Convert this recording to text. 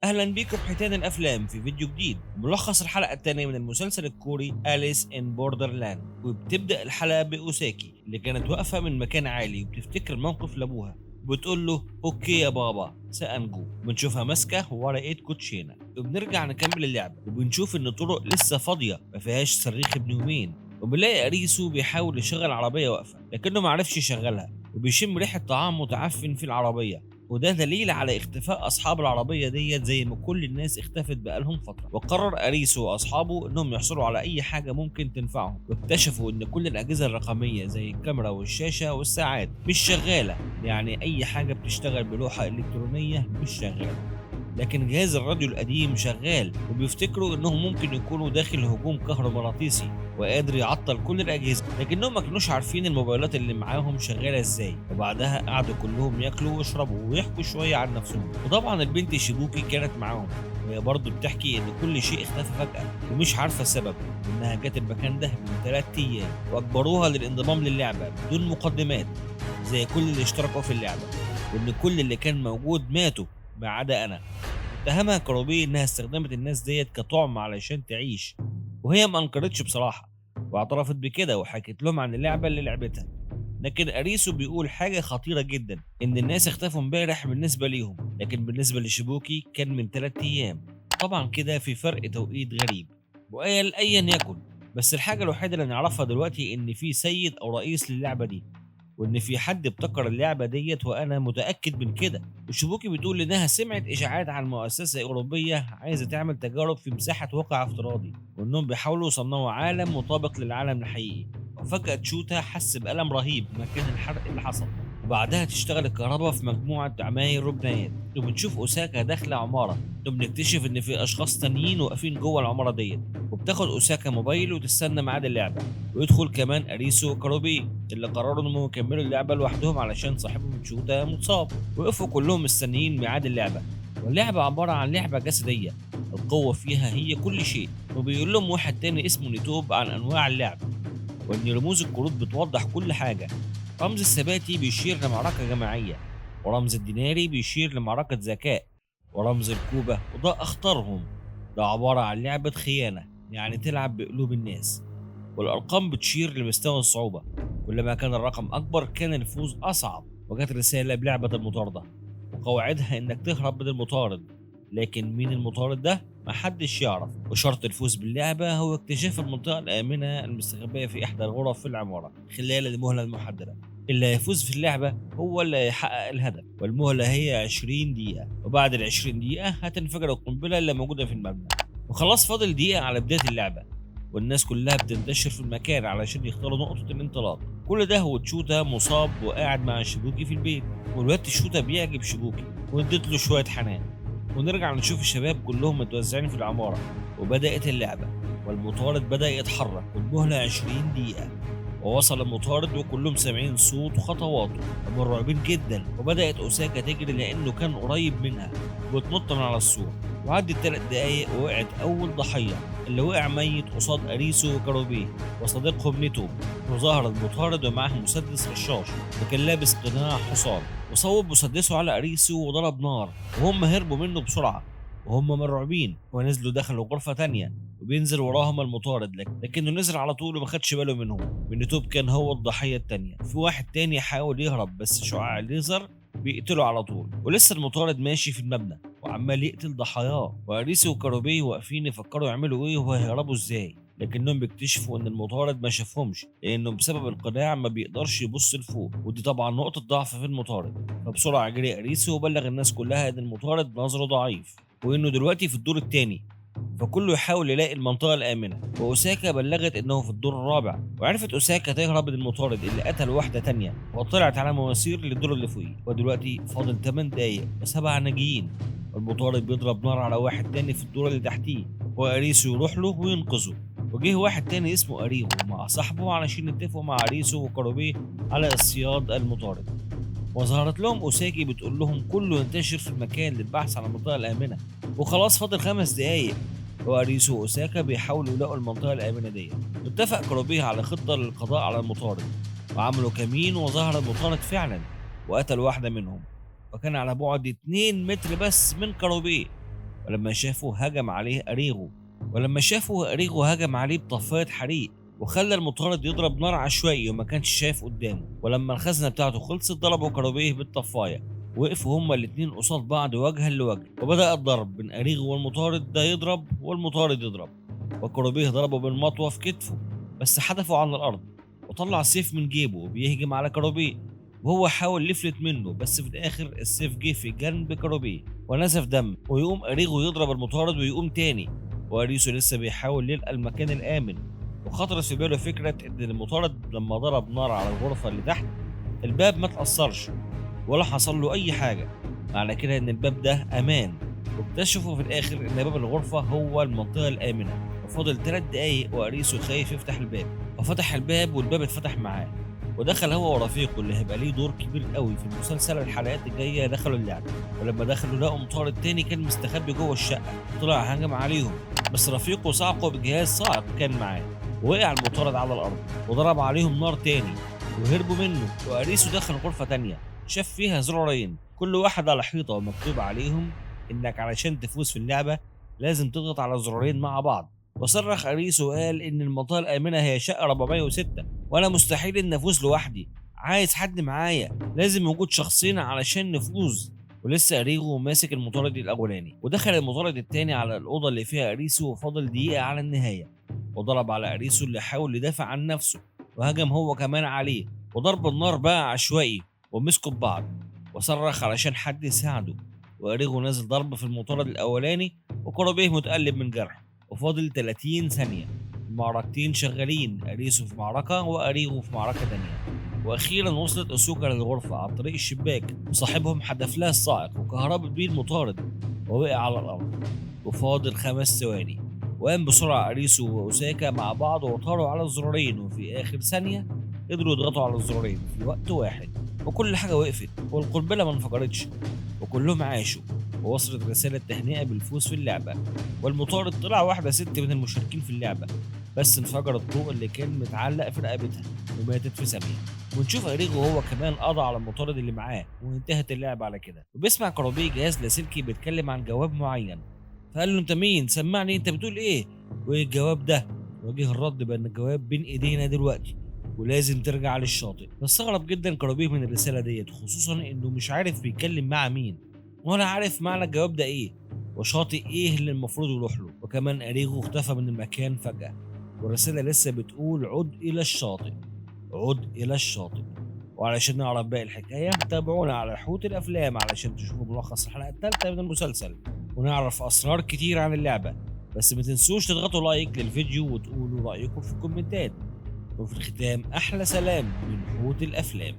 اهلا بيكم حيتان الافلام في فيديو جديد، ملخص الحلقة الثانية من المسلسل الكوري Alice in Borderland. وبتبدا الحلقة باوساكي اللي كانت واقفة من مكان عالي وبتفتكر موقف لابوها، بتقول له okay يا بابا سانجو. بنشوفها ماسكه ورقة كوتشينه، وبنرجع نكمل اللعبة وبنشوف ان الطرق لسه فاضية ما فيهاش صريخ ابن يومين. وبنلاقي اريسو بيحاول يشغل عربية واقفة لكنه معرفش يشغلها، وبيشم ريحه طعام متعفن في العربية، وده دليل على اختفاء اصحاب العربية ديت زي ما كل الناس اختفت بقالهم فترة. وقرر اريسو واصحابه انهم يحصلوا على اي حاجة ممكن تنفعهم، واكتشفوا ان كل الاجهزة الرقمية زي الكاميرا والشاشه والساعات مش شغالة، يعني اي حاجة بتشتغل بلوحه الكترونية مش شغالة، لكن جهاز الراديو القديم شغال. وبيفتكروا انهم ممكن يكونوا داخل هجوم كهرومغناطيسي وقادر يعطل كل الاجهزة، لكنهم ما كانوش عارفين الموبايلات اللي معاهم شغالة ازاي. وبعدها قعدوا كلهم ياكلوا ويشربوا ويحكوا شوية عن نفسهم، وطبعا البنت شيبوكي كانت معاهم، وهي برضه بتحكي ان كل شيء اختفى فجاة ومش عارفه السبب، وانها جت المكان ده من 3 ايام واجبروها للانضمام للعبة بدون مقدمات زي كل اللي اشتركوا في اللعبة، وان كل اللي كان موجود ماتوا ما عدا انا. اتهمها كاروبي انها استخدمت الناس ديت كطعم علشان تعيش، وهي ما انكرتش بصراحة واعترفت بكده وحكت لهم عن اللعبة اللي لعبتها. لكن اريسو بيقول حاجة خطيرة جدا، ان الناس اختفوا امبارح بالنسبة ليهم، لكن بالنسبة لشيبوكي كان من 3 ايام. طبعا كده في فرق توقيت غريب، وقال ايا يكن، بس الحاجة الوحيدة اللي نعرفها دلوقتي ان في سيد او رئيس للعبة دي، وان في حد ابتكر اللعبة ديت وانا متاكد من كده. وشيبوكي بتقول انها سمعت اشاعات عن مؤسسة اوروبية عايزه تعمل تجارب في مساحة واقع افتراضي، وانهم بيحاولوا يصنعوا عالم مطابق للعالم الحقيقي. وفجاة تشوتا حس بالم رهيب مكان الحرق اللي حصل، وبعدها تشتغل الكهرباء في مجموعة عماير وبنايات، وبنشوف اوساكا داخله عمارة، وبنكتشف ان في اشخاص تانيين واقفين جوه العمارة ديت. وبتاخد اوساكا موبايل وتستنى ميعاد اللعبة، ويدخل كمان اريسو وكاروبي اللي قرروا انهم يكملوا اللعبة لوحدهم علشان صاحبهم تشوتا متصاب. وقفوا كلهم مستنيين ميعاد اللعبة، واللعبة عبارة عن لعبه جسدية القوة فيها هي كل شيء. وبيقول لهم واحد تاني اسمه نيتوب عن انواع اللعبة، وان رموز الكروت بتوضح كل حاجة. رمز الثباتي بيشير لمعركه جماعية، ورمز الديناري بيشير لمعركه ذكاء، ورمز الكوبا وده اخطرهم، ده عبارة عن لعبه خيانة، يعني تلعب بقلوب الناس. والارقام بتشير لمستوى الصعوبة، كلما كان الرقم اكبر كان الفوز اصعب. وجت رسالة بلعبه المطارده، وقواعدها انك تهرب من المطارد، لكن مين المطارد ده محدش يعرف. وشرط الفوز باللعبة هو اكتشاف المنطقة الامنة المستخبيه في احدى الغرف في العمارة خلال المهلة المحددة. اللي هيفوز في اللعبة هو اللي هيحقق الهدف، والمهله هي 20 دقيقة، وبعد ال 20 دقيقة هتنفجر القنبلة اللي موجودة في المبنى. وخلاص فاضل دقيقة على بداية اللعبة، والناس كلها بتنتشر في المكان علشان يختاروا نقطة الانطلاق. كل ده وتشوتا مصاب وقاعد مع شيبوكي في البيت، والواد تشوتا بيعجب شيبوكي واديت له شوية حنان. ونرجع نشوف الشباب كلهم متوزعين في العمارة، وبدأت اللعبة، والمطارد بدأ يتحرك، والمهلة 20 دقيقة. ووصل المطارد وكلهم سامعين صوت وخطواته ومرعوبين جدا. وبدأت أوساكا تجري لأنه كان قريب منها وتنط من على السور. وعدت 3 دقايق ووقعت أول ضحية اللي وقع ميت قصاد أريسو وكاروبيه وصديقهم نيتو. وظهر المطارد ومعاه مسدس رشاش وكان لابس قناع حصان، وصوب مسدسه على أريسو وضرب نار، وهم هربوا منه بسرعة وهم مرعوبين، ونزلوا دخلوا غرفة تانية. وبينزل وراهم المطارد لكنه نزل على طول وما خدش باله منهم. نيتوب كان هو الضحية التانية. في واحد تاني حاول يهرب بس شعاع الليزر بيقتله على طول. ولسه المطارد ماشي في المبنى وعمال يقتل ضحاياه، واريسو وكاروبي واقفين يفكروا يعملوا ايه وهيهربوا ازاي، لكنهم بيكتشفوا ان المطارد ما شافهمش لانه بسبب القناع ما بيقدرش يبص لفوق، ودي طبعا نقطة ضعف في المطارد. فبسرعة جري اريسو وبلغ الناس كلها ان المطارد نظره ضعيف وانه دلوقتي في الدور الثاني، فكله يحاول يلاقي المنطقة الآمنة. وأوساكا بلغت إنه في الدور الرابع، وعرفت أوساكا تهرب من المطارد اللي قتل واحدة تانية، وطلعت على مواسير للدور اللي فوقيه. ودلوقتي فاضل 8 دقايق و7 ناجيين، والمطارد بيضرب نار على واحد تاني في الدور اللي تحتيه، وأريسو يروح له وينقذه. وجه واحد تاني اسمه أريغو مع صاحبه علشان يتفقوا مع أريسو وكاروبيه على اصطياد المطارد. وظهرت لهم أوساكي بتقول لهم كله ينتشر في المكان للبحث عن المنطقة الآمنة، وخلاص فاضل 5 دقايق. وأريسو وأوساكا بيحاولوا يلاقوا المنطقة الآمنة دي. اتفق كاروبيه على خطة للقضاء على المطارد، وعملوا كمين وظهر المطارد فعلا وقتل واحدة منهم، وكان على بعد 2 متر بس من كاروبيه. ولما شافه هجم عليه أريغو، ولما شافه أريغو هجم عليه بطفاية حريق وخلى المطارد يضرب نار عشوائي وما كانش شايف قدامه. ولما الخزنة بتاعته خلصت ضربوا كاروبيه بالطفاية، وقفوا هما الاتنين قصاد بعض وجها لوجه، وبدأ الضرب بين أريغو والمطارد، ده يضرب والمطارد يضرب، وكاروبيه ضربه بالمطوة في كتفه بس حدفه على الأرض، وطلع سيف من جيبه وبيهجم على كاروبيه، وهو حاول يفلت منه بس في الآخر السيف جه في جنب كاروبيه ونزف دم، ويقوم أريغو يضرب المطارد ويقوم تاني، وأريسو لسه بيحاول يلقى المكان الآمن. وخطرت في باله فكرة إن المطارد لما ضرب نار على الغرفة اللي تحت الباب ما تأثرش ولا حصل له أي حاجة، معنى كده إن الباب ده أمان. واكتشفوا في الآخر إن باب الغرفة هو المنطقة الآمنة، وفاضل 3 دقايق وأريسو خايف يفتح الباب، وفتح الباب والباب اتفتح معاه، ودخل هو ورفيقه اللي هيبقى ليه دور كبير قوي في المسلسل الحلقات الجاية. دخلوا اللعبة، ولما دخلوا لقوا مطارد تاني كان مستخبي جوه الشقة، طلع هجم عليهم بس رفيقه صعقه بجهاز صاعق كان معاه، ووقع المطارد على الأرض وضرب عليهم نار تاني وهربوا منه. وأريسو دخل غرفة تانية شاف فيها زرارين كل واحد على حيطة ومكتوب عليهم إنك علشان تفوز في اللعبة لازم تضغط على زرارين مع بعض. وصرخ أريسو وقال إن المنطقة الآمنة هي شقة 406، وأنا مستحيل إن أفوز لوحدي، عايز حد معايا، لازم وجود شخصين علشان نفوز. ولسه أريغو ماسك المطارد الأولاني، ودخل المطارد التاني على الأوضة اللي فيها أريسو وفاضل دقيقة على النهاية، وضرب على أريسو اللي حاول يدافع عن نفسه وهجم هو كمان عليه، وضرب النار بقى عشوائي ومسكوا ببعض، وصرخ علشان حد يساعده. وأريغو نازل ضرب في المطارد الأولاني وكاروبيه متقلب من جرحه، وفاضل 30 ثانية. المعركتين شغالين، أريسو في معركة وأريغو في معركة تانية. وأخيرا وصلت أوسوكا للغرفة عن طريق الشباك، وصاحبهم حدف لها الصاعق وكهربت بيه المطارد ووقع على الأرض، وفاضل 5 ثواني. وقام بسرعة أريسو وأوساكا مع بعض وطاروا على الزرارين، وفي آخر ثانية قدروا يضغطوا على الزرارين في وقت واحد، وكل حاجة وقفت والقنبلة ما انفجرتش وكلهم عاشوا. ووصلت رسالة تهنئة بالفوز في اللعبة، والمطارد طلع واحدة ست من المشاركين في اللعبة، بس انفجر الطوق اللي كان متعلق في رقبتها وماتت في ثانية. ونشوف أريغو هو كمان قضى على المطارد اللي معاه، وانتهت اللعبة على كده. وبيسمع كاروبيه جهاز لاسلكي بيتكلم عن جواب معين، فقال له انت مين؟ سمعني انت بتقول ايه؟ وايه الجواب ده؟ وجه الرد بان الجواب بين ايدينا دلوقتي ولازم ترجع للشاطئ. فاستغرب جدا كاروبيه من الرسالة ديت، خصوصا انه مش عارف بيتكلم مع مين ولا عارف معنى الجواب ده ايه وشاطئ ايه اللي المفروض يروح له. وكمان أريغو اختفى من المكان فجأة، والرسالة لسه بتقول عد الى الشاطئ، عد الى الشاطئ. وعلشان نعرف باقي الحكاية تابعونا على حوت الافلام علشان تشوفوا ملخص الحلقة الثالثة من المسلسل ونعرف اسرار كتير عن اللعبة. بس ما تنسوش تضغطوا like للفيديو وتقولوا رأيكم في الكومنتات. وفي الختام احلى سلام من حوت الافلام.